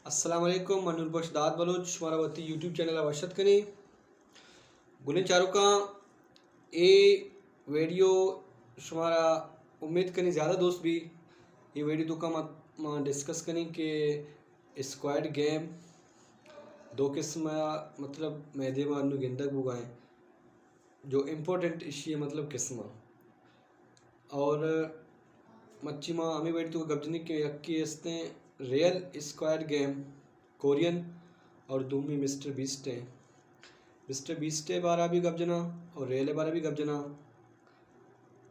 السلام علیکم، من نور بخش داد بلوچ، شمارا وتی یوٹیوب چینل ءَ وش اتک کنیں۔ گلیں چاروکاں، اے ویڈیو شمارا امید کنیں زیادہ دوست بی۔ اے ویڈیو توکا ما، ما ڈسکس کنیں کہ اسکواڈ گیم دو قسم ءَ، مطلب، مئے دیما انو گندگ بوگا ایں، جو امپورٹنٹ اشی ءِ، مطلب، قسم ءَ۔ اور مرچی ما ہمے ویڈیو توکا گپ جنیں کہ یکے استیں ریئل اسکواڈ گیم کورین اور دومی مسٹر بیسٹ ایں۔ مسٹر بیسٹ ءِ بارا بھی گپ جناں اور ریئل ءِ بارا بھی گپ جناں۔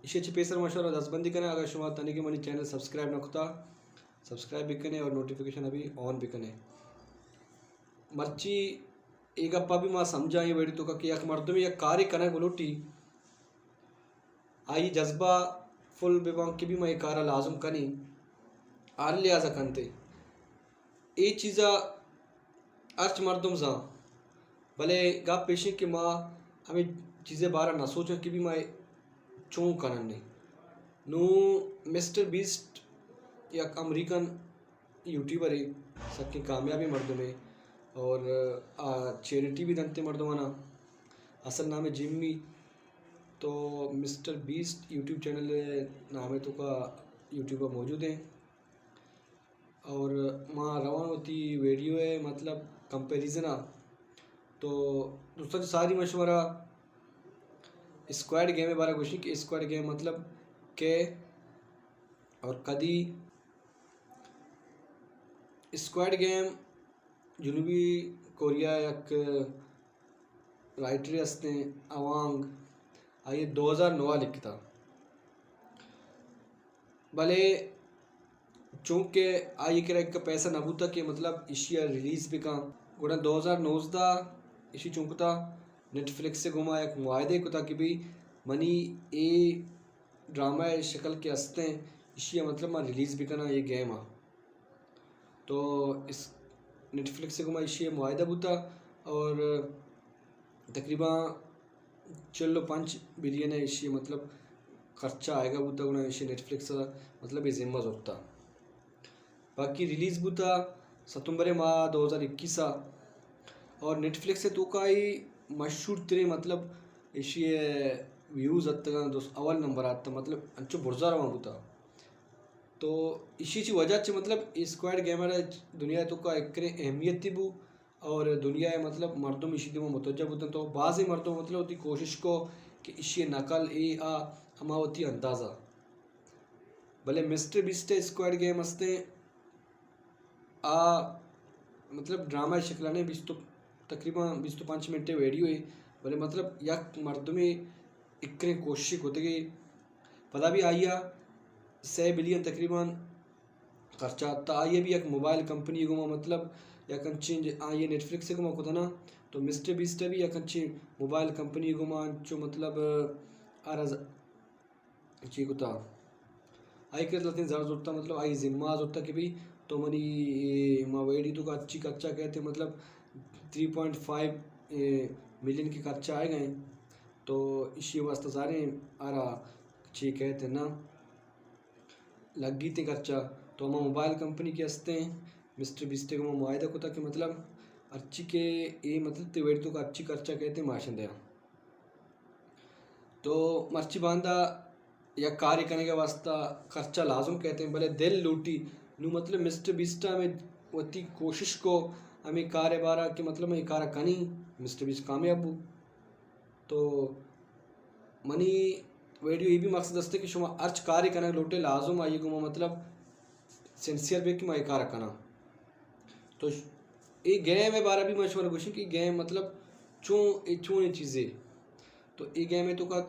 ایشی چہ پیسر ما شمارا دستبندی کناں، اگر شما تنیگہ منی چینل سبسکرائب نہ کتا، سبسکرائب بکنے اور نوٹیفیکیشن ابھی آن بکنے۔ مرچی اے گپا بھی ما سمجھاں اے ویڈیو توکا کہ یک مردمے یک کارے کنگ لوٹی، آئی جذبہ فل بباں کہ بھی ما اے کارا لازم کنیں، ہر لحاظا کنتے۔ اے چیزا ہرچ مردم زان، بلے گپ ایشیں کہ ما ہمے چیزے بارا نہ سوچاں کہ بھی ما اے چون کننے۔ نوں مسٹر بیسٹ یک امریکن یوٹیوبرے، سکیں کامیابیں مردمے، اور آ چیریٹی بھی دنتے مردمانا۔ اصل نام جمی۔ تو مسٹر بیسٹ یوٹیوب چینل نام توکا یوٹیوبا موجود ایں۔ اور ما رواں وتی ویڈیو ءِ، مطلب، کمپیریزن ءَ۔ تو دوستاں، ساری من شمارا اسکواڈ گیم ءِ بارا گوشیں کہ اسکواڈ گیم مطلب کہ اور کدی۔ اسکواڈ گیم جنوبی کوریا یک رائٹرے استیں، اوانگ، آئی دو ہزار نو ءَ لکھتا، بلے چونکہ آئی کرا یک پیسہ نہ بوتا کہ، مطلب، اشی ءَ ریلیز بکاں، گڑا دو ہزار نوزدہ اشی چون کتا، نیٹ فلکس ءِ گوما یک معاہدے کتا کہ بھئی، منی اے ڈرامہ ءِ شکل کہ استیں، اشی ءَ، مطلب، ما ریلیز بکناں اے گیم ءَ۔ تو اس نیٹ فلکس ءِ گوما ایشی ءِ معاہدہ بوتا اور تقریباً چل و پنچ بلین ءِ ایشی ءِ، مطلب، خرچہ آئیگا بوتا، گڑا ایشی نیٹ فلکس ءَ، مطلب، اے ذمہ زرتا۔ باقی ریلیز بوتا ستمبر ءِ ماہ دو ہزار اکیس ءَ، اور نیٹ فلکس ءِ توکا اے مشہور ترین، مطلب، ایشی ءِ ویوز اتگاں، دوست، اول نمبر ءَ اتاں، مطلب، انچو برزا روان بوتا۔ تو ایشی چی وجہ چہ، مطلب، اے اسکواڈ گیم ءَ را دنیا ءِ توکا یک کریں اہمیتی بو اور دنیا ءِ، مطلب، مردم ایشی دیما متوجہ بوتن۔ تو بازیں مردم، مطلب، وتی کوشش کو کہ ایشی نقل اے آ ہما وتی اندازہ۔ بلے مسٹر بیسٹ ءِ اسکواڈ گیم استیں، آ، مطلب، ڈرامہ ءِ شکل ءَ نہ، بیست، تقریباً بیست و پنچ منٹ ءِ ویڈیو اے، بلے، مطلب، یک مردمے اکریں کوشش کتگے، پدا بھی آئی ءَ سے بلین تقریباً خرچہ اتکا۔ آئی ءَ بھی یک موبائل کمپنی گوما، مطلب، یک انچیں ج-، آئی ءَ نیٹ فلکس گوما کتا نا، تو مسٹر بیسٹ ءَ بھی یک انچیں موبائل کمپنی گوما انچو، مطلب، ہر از چی کتا، آئی کرا لہتیں زر زرتا، مطلب، آئی ذمہ زرتا کہ بھئی تو منی، اے، ما ویڈیو توکا ہرچی خرچہ کئیت، مطلب، تھری پوائنٹ فائیو، اے، ملین کہ خرچہ آئیگا ایں، تو ایشی واسطہ زانیں آرا چی کئیت نا لگیتیں خرچہ۔ تو ہما موبائل کمپنی کہ استیں، مسٹر بیسٹ ءِ گوما معاہدہ کتا کہ، مطلب، ہرچی کہ اے، مطلب، تئی ویڈیو توکا ہرچی خرچہ کئیت ما اشاں دیاں۔ تو مرچی باندا یک کارے کنگ ءِ واسطہ خرچہ لازم کئیت، بلے دل لوٹی۔ نوں، مطلب، مسٹر بیسٹ ءَ ہمے وتی کوشش کو ہمے کار ءِ بارا کہ، مطلب، من اے کار ءَ کنیں، مسٹر بیسٹ کامیاب بو۔ تو منی ویڈیو ءِ اے بھی مقصد است کہ شما ہرچ کارے کنگ لوٹے، لازم آئی گوما، مطلب، سنسیئر بے کہ ما اے کار ءَ کناں۔ تو ش-، اے گیم ءِ بارا بھی ما شمارا گوشیں کہ گیم، مطلب، چون، اے چونیں چیزے۔ تو اے گیم ءِ توکا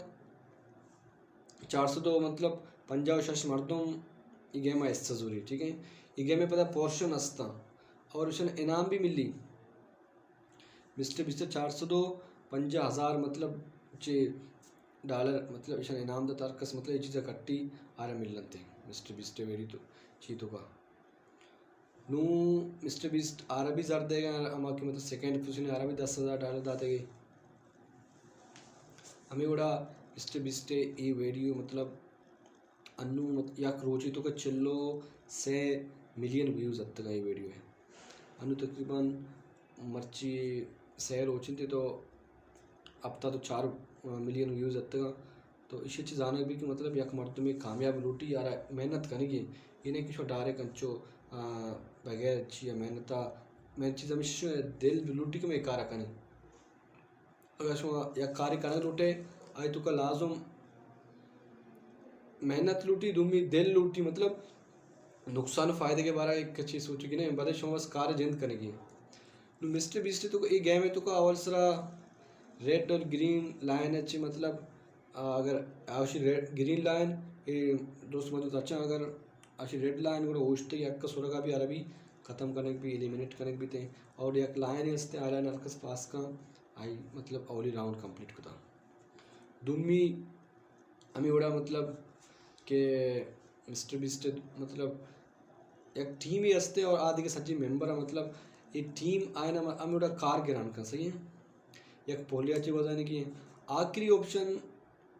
چار سد و، مطلب، پنجاہ و شش مردم اے گیم ءَ حصہ زوری، ٹھیک ہے۔ اے گیم ءِ پدا پورشن استاں اور اشان انعام بھی ملی۔ مسٹر بیسٹ ءَ چار سد و پنجاہ ہزار، مطلب، چہ ڈالر، مطلب، اشان انعام دات، ہر کس، مطلب، اے چیز ءَ کٹی آرا ملنتے۔ مسٹر بیسٹ ءِ ویڈیو تو چی توکا۔ نوں مسٹر بیسٹ آرا بھی زر دیگا، ہما کہ، مطلب، سیکنڈ پوزیشن ءَ، آرا بھی دس ہزار ڈالر داتگے۔ ہمے وڑا مسٹر بیسٹ ءِ اے ویڈیو، مطلب، انوں، مت-، یک روچے توکا چل و سے ملین ویوز اتگا اے ویڈیو ءِ۔ انو تقریباً مرچی سئے روچ انت تو ہپتاد و چار ملین ویوز اتگاں۔ تو ایشی چی زانگ بی کہ مطلب یک مردمے کامیاب لوٹی، یارا محنت کنگی، یہ نہیں کہ شو ڈائریکٹ انچو، آ، بغیر چی محنتا، میں چیز ہمیشہ دل لوٹی کہ میں کارا کنی۔ اگر شما یک کارے کنگ لوٹے، آئی توکا لازم محنت لوٹی، دومی دل لوٹی، مطلب نقصان و فائدے کے بارے ایک چیز سوچگی نہیں، بلے شما بس کار جند کنگی۔ نو مسٹر بیسٹ توکا، اے گیم توکا اول سرا ریڈ اور گرین لائن اچی، مطلب، آ، اگر آشی ریڈ، گرین لائن، اے دوست مجھے اچھا، اگر آشی ریڈ لائن گڑا اوشتے یک سرگا بھی عربی ختم کنگ بھی، ایلیمینیٹ کنگ بھی تے، اور یک لائن ہستے، آ لائن ہر کس پاس کن، آئی مطلب اولی راؤنڈ کمپلیٹ کتا۔ دومی ہمیں وڑا مطلب کہ مسٹر بیسٹ مطلب یک ٹیمے ہستے اور آ دیگہ سجی ممبر، مطلب یہ ٹیم آئینا ہمیں وڑا کار گران کن، صحیح ہے؟ یک پولیا چی وزانے کی آخری آپشن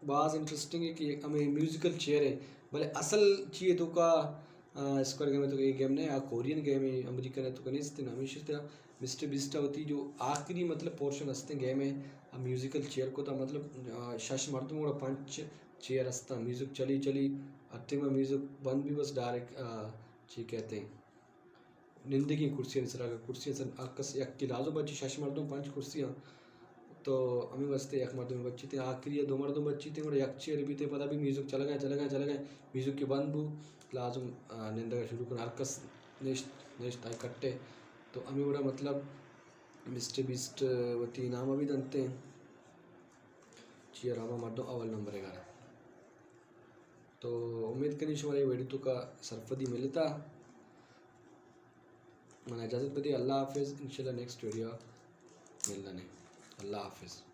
باز انٹرسٹنگ ہے کہ ہمیں میوزیکل چیئر ہے، بلے اصل چیئے توکا، آ، اسکوائر گیم ہے توکا، یہ گیم نہیں، آ کورین گیم ہے، امریکن ہے توکا نہیں، ہمیشہ مسٹر بیسٹ ہوتی جو آخری مطلب پورشن ہستے گیم ہے، آ میوزیکل چیئر کو تا مطلب، آ، شش مردم اور پنچ چیئر ہستا، میوزک چلی چلی، ہر ٹائم میوزک بند بھی بس ڈائریکٹ، آ، چی کہتے ہیں، نندگی کرسی سرا، کرسی سر ہر کس یک کی لازم بچی، شش مردم پنچ کرسی ہیں۔ تو ہمیں واسطے یک مردم بچی تے، آخری دو مردم بچی تے، اور یک چیئر بھی تے، پدا بھی میوزک چل گئے، چل گئے، چل گئے، میوزک کی بند بو، لازم، آ، نندگا شروع کن، ہر کس نشت، نشت آئی کٹے۔ تو ہمیں وڑا مطلب مسٹر بیسٹ وتی انعام بھی دنتے ہیں۔ چیئر ہما مردم اول نمبر گارا۔ تو امید کنی شمارا یہ ویڈیو توکا سرپدی ملتا۔ من اجازت بدی، اللہ حافظ، انشاءاللہ نیکسٹ ویڈیو ملنے۔ اللہ حافظ۔